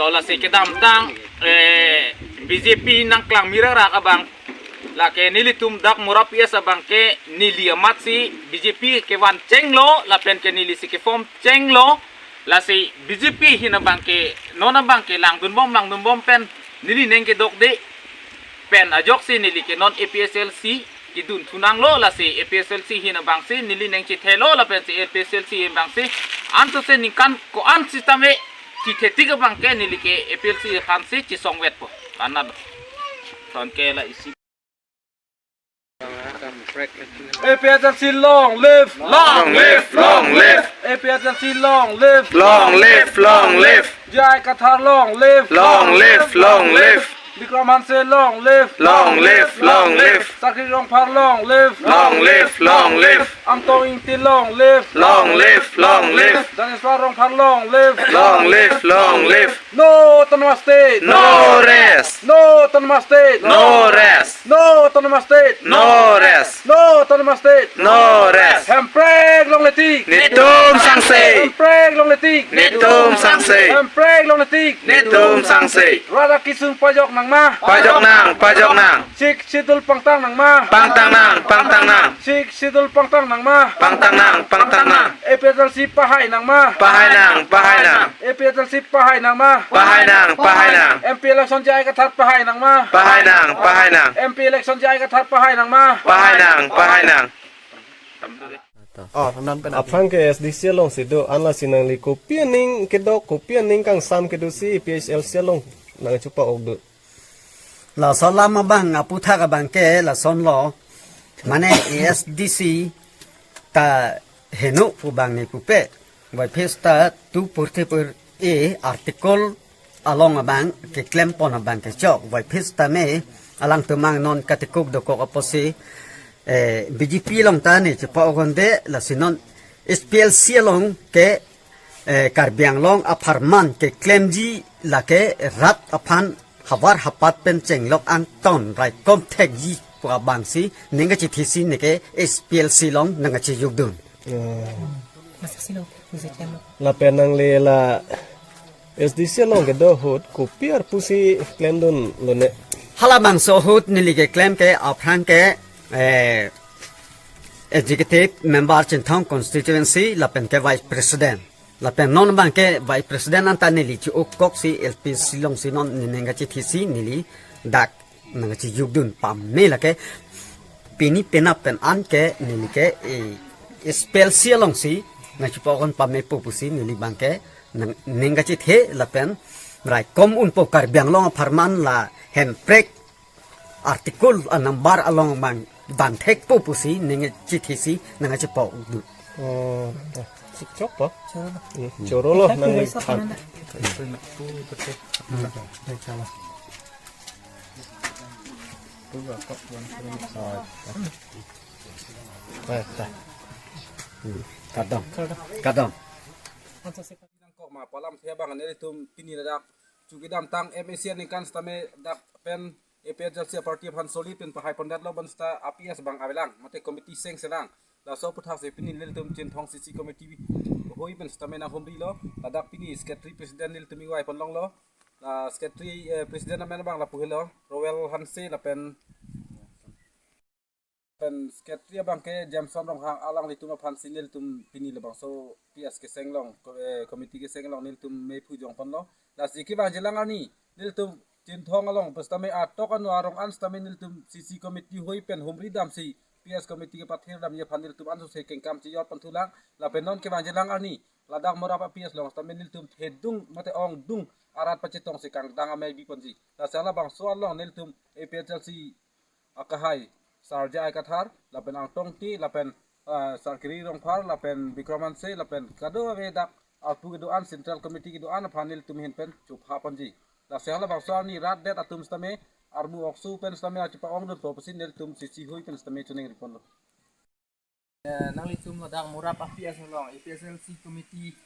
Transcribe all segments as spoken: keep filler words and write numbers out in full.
To lasi kedamtang, eh, B J P nangklang mirarak abang, lake nelitum dak Morap P S abang ke neli amat si B J P kevan chenglo, lapen ke neli si ke-form chenglo, lasi B J P ahin abang ke, non abang ke langdunbom, langdunbom pen neli neng kedokde pen ajoksi neli ke non A P H L C kedun thunanglo, lasi A P H L C ahin abang si neli neng chethelo, lapen si A P H L C ahin abang si anso se ningkan ko-an sitame chethe tik abang ke neli ke A P H L C aphan si chesongvetpo. Anat ton ke la isi. A P H L C long live! Long live, long live! A P H L C long live! Long live, long live! J I Kathar long live! Long live, long live! Bikram Hanse long live! Long live, long live! Sakri Rongphar long live! Long live, long live! Angtong Ingti long live! Long live, long live! Daneswar Rongphar long live! Long live, long live! No Autonomous State! No rest! No Autonomous State! No rest! No Autonomous State! No rest! No Autonomous State! No rest! Hemprek longle tik! Netum sangse! Hemprek longle tik! Netum sangse! Hemprek longle tik! Netum sangse! Rat akesung pajok nangma! Pajok nang, pajok nang! Sixth Schedule pangtang nangma! Pangtang nang, pangtang nang! Sixth Schedule pangtang nangma! Pangtang nang, pangtang nang! A P H L C pahai nangma! Pahai nang, pahai nang! A P H L C pahai nangma! Pahai nang, pahai nang! M P election J I Kathar pahai nangma! Pahai nang, pahai nang! M P election J I Kathar pahai nangma! Pahai nang, pahai nang! Oh, non pen aphrang ke A S D C along si do, an lasi nangli kopi aning kedok, kopi aning kangsam kedo si A P H L C along nangchepa-ok do? Laso alam abang aputhak abang ke lasonlo, mane A S D C ta heno pu abang ne pupe, Vaiphe seta two forty-four A article along abang keklem pon abang kechok, Vaiphe seta me alangtum abang non katikuk dokok apotsi, eh, B J P along ta ne chepa-ok un'e, lasi non H P L C along ke, eh, Karbi Anglong apharman keklemji lake rat aphan havar hapat pen chenglok angton raikom thekji pu abang si neng kachethesi neke H P L C along nangkachejokdun. Oh. Masa silo, kuzit kan lo. Lapen nangli la A S D C along kedo ahut kopi arpu si klemdunlo ne? Halabangso ahut neli keklem ke aphrang ke, eh, Executive Member Chinthong Constituency lapen ke Vice President. Lapen non abang ke Vice President anta neli che-okkok si L P C along si non ne neng kachethesi neli dak nangkachejokdun pame lake pini penap pen an ke neli ke, eh, H P L C along si nangchepa-ok un pamepo pusi neli abang ke nang, neng kachethe lapen raikom unpo Karbi Anglong apharman la hemprek article a-number along abang bang thekpo pusi neng chethesi nangchepa-ok do. Oh, chikchok po? Choro lo. Hmm, choro lo nang. Kadam. Kadam. Nangkok ma pu alamthe abang nelitum pini ladak chu kedamtang M A C aningkan sitame dak pen A P H L C party aphan solid pen pahai pondetlo, bonseta a-P S abang avelang, mate committee seng selang. Laso aputhak si pini nelitum Chinthong C C committee hui pen sitame nanghumrilo. Ladak pini secretary president nelitum ingvai ponlonglo. La secretary, eh, president amen abang lapu helo, Roel Hanse lapen pen secretary abang ke Jameson Ronghang, alanglitum aphan si nelitum pini labangso P S keseng along, ko-, eh, committee keseng along nelitum mephu jong ponlo. Lasi kevangjilang arni nelitum Chinthong along pu sitame atok anu arong an sitame nelitum C C committee hui pen humri damsi P S committee kepathir damji aphan nelitum anso se kengkam chejor panthulang. Lapen non kevangjilang arni ladak Morap a-P S along sitame nelitum thedung mate ongdung arat pachetongsi kangdang amei biponji. Lasi halabangso along nelitum A P H L C akehai Sar J I Kathar, lapen Angtong Ingti, lapen, ah, Sar Kiri Rongphar, lapen Bikram Hanse, lapen kadokave dak arpu kedo-an, Central Committee kedo-an aphan nelitum ahin pen chopha ponji. Lasi halabangso arni rat det atum sitame armu oksu pen sitame achepa-ongdunpo pusi nelitum C C hui pen sitame choningri ponlo. Eh, nanglitum ladak Morap a-P S along A P H L C committee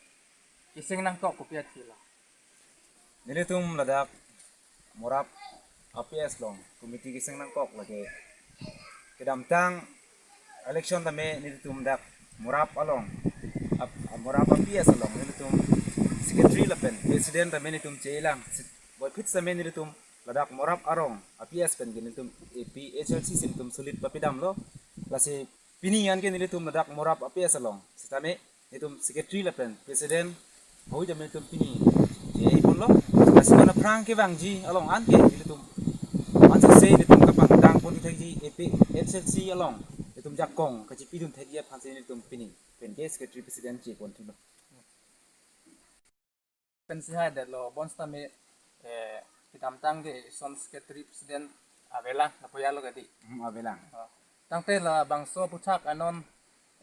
keseng nangkok kopi athe la? Nelitum ladak Morap a-P S along committee keseng nangkok lake kedamtang election tame nelitum dak Morap along, ap-, Morap a-P S along nelitum C Secretary lapen President tame nelitum chelang. Boyphit tame nelitum ladak Morap arong a-P S pen ke nelitum A P H L C si nelitum sulit papidamlo. Lasi pini anke nelitum ladak Morap a-P S along sitame nelitum Secretary lapen President hoi tame nelitum pini cheponlo. Lasi non aphrang kevangji along anke nelitum ansose nelitum kapangdang pon thekji A P H L C along nelitum jakong kachipidun thekji aphansi nelitum pini pen ke Secretary President cheponthulo. Pensi hai detlo bonsitame, eh, kedamtang ke ison Secretary President avelang, lapu ya lo kadi. Hmm, avelang. Oh. Tangte labangso aputhak anon,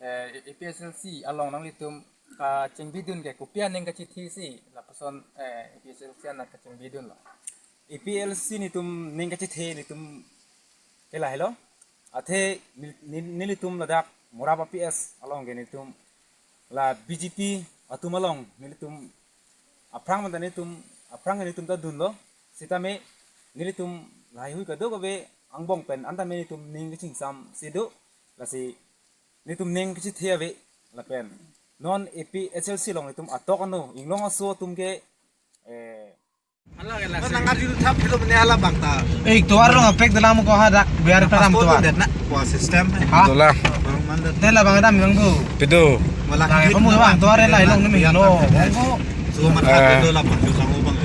eh, A P H L C along nanglitum kachingbidun ke kopi aning kachethesi lapuson, eh, A P H L C aning kachingbidunlo. A P H L C nelitum ning kachethe nelitum ke lahelo. Athe nel-, nel-, nelitum ladak Morap a-P S along ke nelitum la B J P atum along nelitum aphrang manda nelitum aphrang nelitum ta dunlo. Sitame nelitum lahai hui kadokave angbong pen anta me nelitum ning kachingsamsi do. Lasi nelitum ning kachethe ave lapen non A P H L C along nelitum atok ano inglong aso atum ke, eh, Nang arju thap philo mene hala bang ta. Eh, tovar along apek dalam ko hadak biar peram tovar. Passport det na, ko system. Ha? Dolang. Baru mandat. Tela bang dam yang tu. Pido. Malah lagi kamu bang tovar la ilong ni lo. So man ka do la pun kamu bang.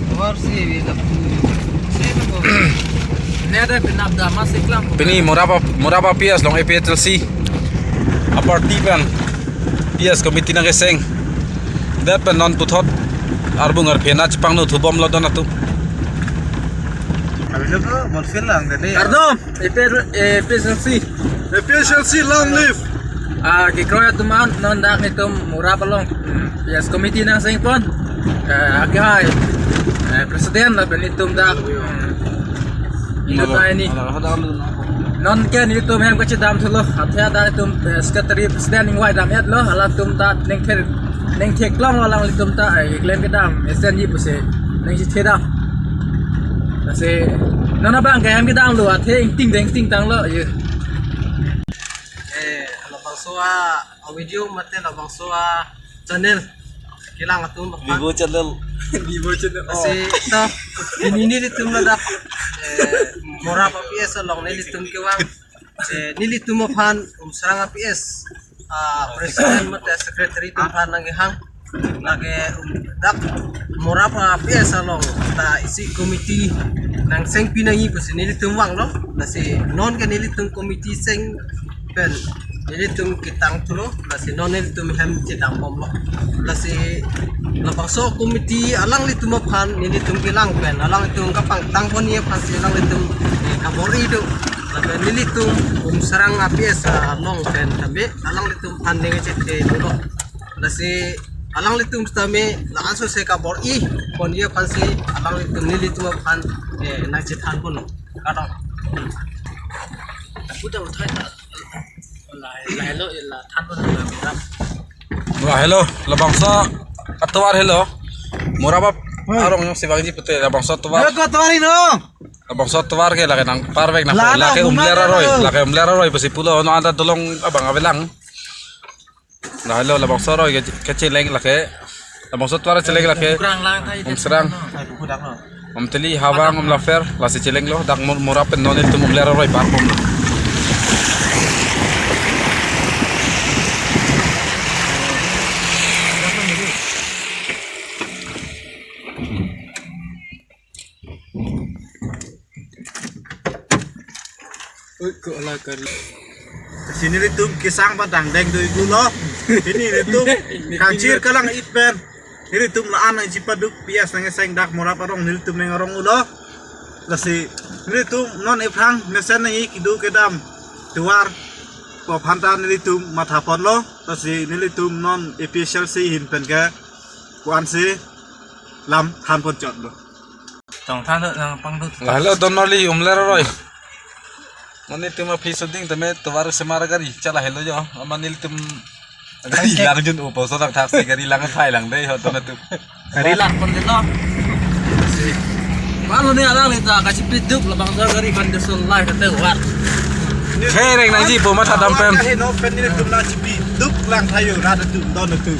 Tovar si bi la. Ne ada penap dama siklang. Pini Morap a-, Morap a-P S along A P H L C a-party pen P S committee nangkeseng. Det pen non puthot arbung arphe nangchipangno thubomlo don atum. Kardom, A P S, A P S L C. A P S L C, long live. Ah, kekroi atum an, non dak nelitum Morap along, hmm, P S committee nangsengpon. Eh, akehai, eh, President lapen nelitum dak, hmm, nelitum ta ini. Non ke nelitum hem kachedam thulo. Athe dak nelitum, eh, Secretary President ingvai dam-etlo. Halatum ta ningthek, ningtheklonglo alanglitum ta, eh, klem kedam S N G pusi ningchethedam. Lasi non abang ke hem kedamlo, athe ingting deng ingting tanglo, ye. Eh, labangso a-video mate labangso a-channel kelang atum bang. Vivo channel. Vivo channel. Oh. Lasi ta pini nelitum ladak, eh, Morap a-P S along nelitum kevang. Eh, nelitum aphan Umsrang a-P S, ah, President mate Secretary atum aphan nangkehang. Lake, um, dak Morap a-P S along ta isi committee nangsengpi nangji pusi nelitum vanglo. Lasi non ke nelitum committee seng pen nelitum ketang thulo. Lasi non nelitum hem chedambomlo. Lasi labangso committee alanglitum aphan nelitum kelang pen alanglitum kapangtangponji aphansi alanglitum, eh, kabor-i do. Lapen nelitum Umsrang a-P S along pen tame alanglitum aphan ning kachethe thulo. Lasi alanglitum tame la-ansose kabor-i ponji aphansi alanglitum nelitum aphan, eh, nangchethanponlo. Kardom. Puta uthai ta. La, lahelo, la thanpon la Morap. Lahelo, labangso atovar helo. Morap a-, Hoi. Arong jongsi vangji pute labangso atovar. Yo, ko tovar ino. Labangso atovar ke lake nangparvek na, lake umler aroi, lake umler aroi pusi pulo, non anta dolong abang avelang. Lahelo labangso aroi ke, kecheleng lake. Labangso atovar cheleng lake. Bukrang lang thai. Umsrang. Thai buku dak lo. Umtili Hawang Umlapher lasi chelenglo dak Mor-, Morap pen non nelitum umler aroi parpomlo. Ui, ko ala kari. Lasi nelitum kesang padang deng do-iklo. Pini nelitum kangchir kalang-it pen nelitum la-an nangchipaduk P S nangkeseng dak Morap arong nelitum neng arong ulo. Lasi nelitum non ephrang mesen nangji kedo kedam tovar pu aphanta nelitum mathaponlo. Lasi nelitum non A P H L C ahin pen ke ko-ansi lam thanpon chotlo. Tong than do, nang pang do. Lahelo don marli umler aroi. Non nelitum aphi suding tame tovar semar gari chala helo jo. Amat nelitum gari lang jun upo so lang thaksi gari lang phai lang dei ho don atum. Gari lang pon delo. Malo ni alang leta kachipiduk labangso gari condition lai kate war. Hereng nangji po mathadam pen. Kahe no pen nelitum nangchipiduk lang thayo rat atum don atum.